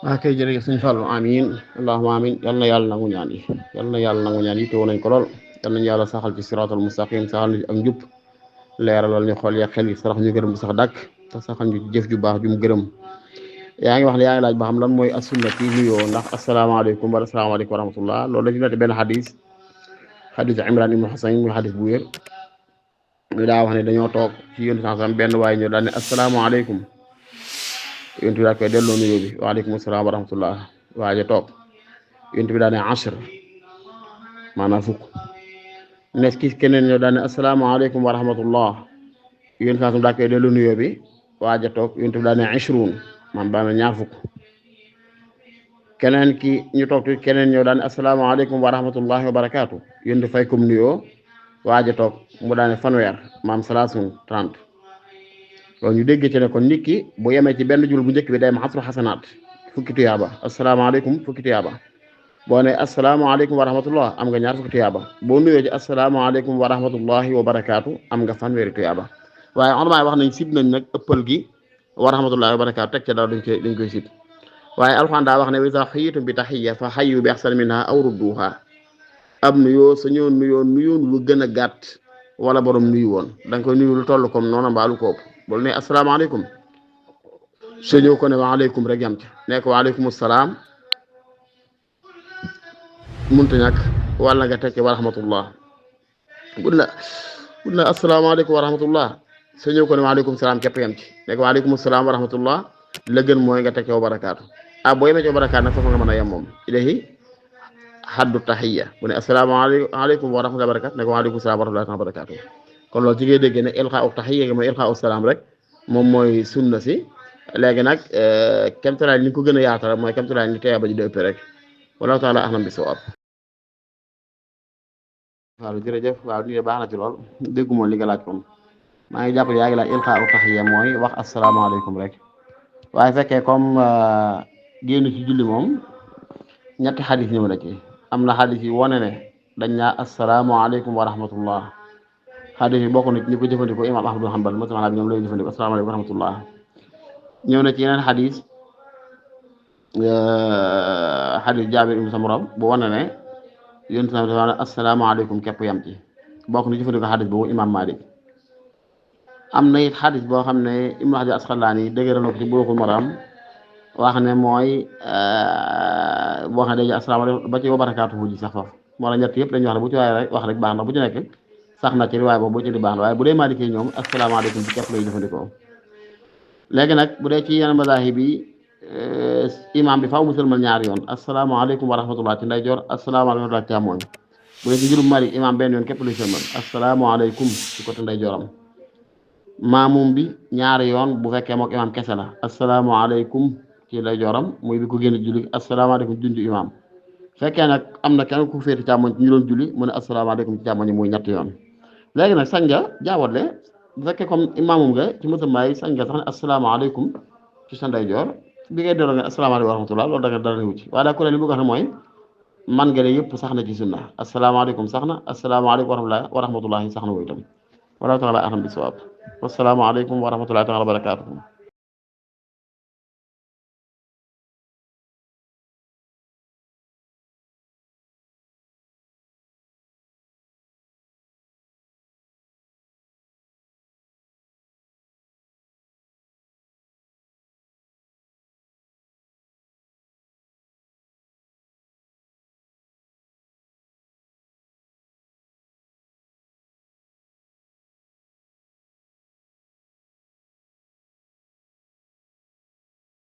waa kay jërëjëf suñu Fallu amin allahumma amin yal na yàlla nangu ñaan yi yal na yàlla nangu ñaan yi teew nañ ko lool yal nañu yàlla saxal ci siraatal mustaqim saxal ñu ak njub leeralal ñu xool ya xel yi sarax ñu gërëm bu sax dàkk te saxal ñu jëf ju baax ju mu gërëm yaa ngi wax ne yaa ngi laaj ba xam lan mooy as-sunnati nuyoo ndax asalaamaaleykum wala asalaamaaleykum wa rahmatullah loolu la ci nekk benn xadis Imran ibnu Husayn muy xadis bu wér ñu daa wax ne dañoo toog ci yonent sallam benn waaye ñëw daal ne asalaamaaleykum yonent bi daal koy delloo nuyoo bi waaleykum salaam wa rahmatullah waaye toog yonent bi daal ne ashr maanaam fukk nes ki keneen ñëw daal ne asalaamaaleykum wa rahmatullah yonent sallam daal koy delloo nuyoo bi waaye toog yonent bi daal ne ishrun maanaam daal ne ñaar fukk keneen ki ñu toog tu keneen ñëw daal ne asalaamaaleykum wa rahmatullahi wa barakaatu yonent fay comme nuyoo waaye toog mu daal ne fanweer maam salaasun 30 loolu ñu dégg ci ne kon nit ki bu yemee ci benn jul bu njëkk bi day ma xasru xasanaat fukki tuyaaba asalaamaaleykum fukki tuyaaba boo ne asalaamaaleykum wa rahmatullah am nga ñaar fukki tuyaaba boo nuyoo ci asalaamaaleykum wa rahmatullahi wa barakaatu am nga fanweeri tuyaaba waaye on wax nañ sib nañ nag ëppal gi wa rahmatullahi wa barakaatu teg ca daal dañ koy sib waaye alxuraan daa wax ne wa izaa xayyitum bi taxiyya fa xayyu bi axsana minhaa aw rudduuha am nuyoo sañoo nuyoo lu gën a gàtt wala borom nuyu woon da nga koy nuyu lu toll comme noonu mbaalu ko ëpp bul ne asalaamaaleykum sañoo ko ne waaleykum rek yam ci nekk waaleykum salaam munta ñàkk wala nga tekki wa rahmatullah bul la asalaamaaleykum wa rahmatullah sañoo ko ne waaleykum salaam képp yam ci nekk waaleykum salaam wa rahmatullah la gën mooy nga tekki wa barakaatu boo yemee ci wa barakaatu nag foofu nga mën a yem moom ilahi xaddu taxiya bu ne asalaamaaleykum wa rahmatullahi wa barakatu ne ko waaleykum salaam wa rahmatullahi wa barakatu kon loolu ci ngay déggee ne ilqaa u taxiya gi mooy ilqaa u salaam rek moom mooy sunna si léegi nag kemtalaay ni ko gën a yaatal mooy kemtalaay ni teeya ba ji di ëpp rek wallahu taala ahlam bi sawaab waaw jërëjëf waaw lii de baax na ci lool déggu moom li nga laaj kon maa ngi jàpp yaa ngi laaj ilqaa u taxiya mooy wax asalaamaaleykum rek waaye fekkee comme génn ci julli moom ñetti xadis ñëw na ci am na xadis yi wane ne dañ naa asalaamaaleykum wa rahmatullah xadis yi bokk na ci ñi ko jëfandikoo imam ahmad bin hanbal mosama bi ñoom lay jëfandikoo asalaamaaleykum wa rahmatullah ñëw na ci yeneen xadis jaabir ibn samura bu wane ne yonent na dafa ne asalaamaaleykum képp yam ci bokk na jëfandikoo xadis boobu imam malik am na it xadis boo xam ne ibnu hajar asqalaani yi dëgëral na ko ci bulughul maram wax ne mooy boo xam ne day asalaamaaleykum ba ci wa barakaatu ji sax foofu moo la ñett yëpp dañuy wax ne bu ci waaye rek wax rek baax na bu ci nekk sax na ci riwaay boobu bu ci di baax na waaye bu dee Maliki ñoom asalaamaaleykum ci képp lay jëfandikoo léegi nag bu dee ci yenn mazahib bi imam bi faaw musulmal ñaari yoon asalaamaaleykum wa rahmatullah ci ndeyjoor asalaamaaleykum wa rahmatullah ci càmmoñ bu dee ci juróom Malik imam benn yoon képp luy sëlmal asalaamaaleykum ci côté ndeyjooram maamum bi ñaari yoon bu fekkee mook imam kese la asalaamaaleykum ci lay joram muy bi ko génn julli asalaamaaleykum junju imam fekkee nag am na kenn ku féeti càmmoñ ci ñu doon julli mu ne asalaamaaleykum ci càmmoñ muy ñetti yoon léegi nag sañ nga jaawatle bu fekkee comme imaamum nga ci musamay sañ nga sax ne asalaamaaleykum ci sa ndeyjoor bi ngay delloo nga asalaamaaleykum wa rahmatullah loolu da nga dara newu ci waaye daa ku ne li bu ko wax ne mooy man nga ne yëpp sax na ci sunna asalaamaaleykum sax na asalaamaaleykum wa rahmatullahi sax na wooy itam wallahu taala ahlam bi sawaab wasalaamaaleykum wa rahmatullahi taala wa barakatuhu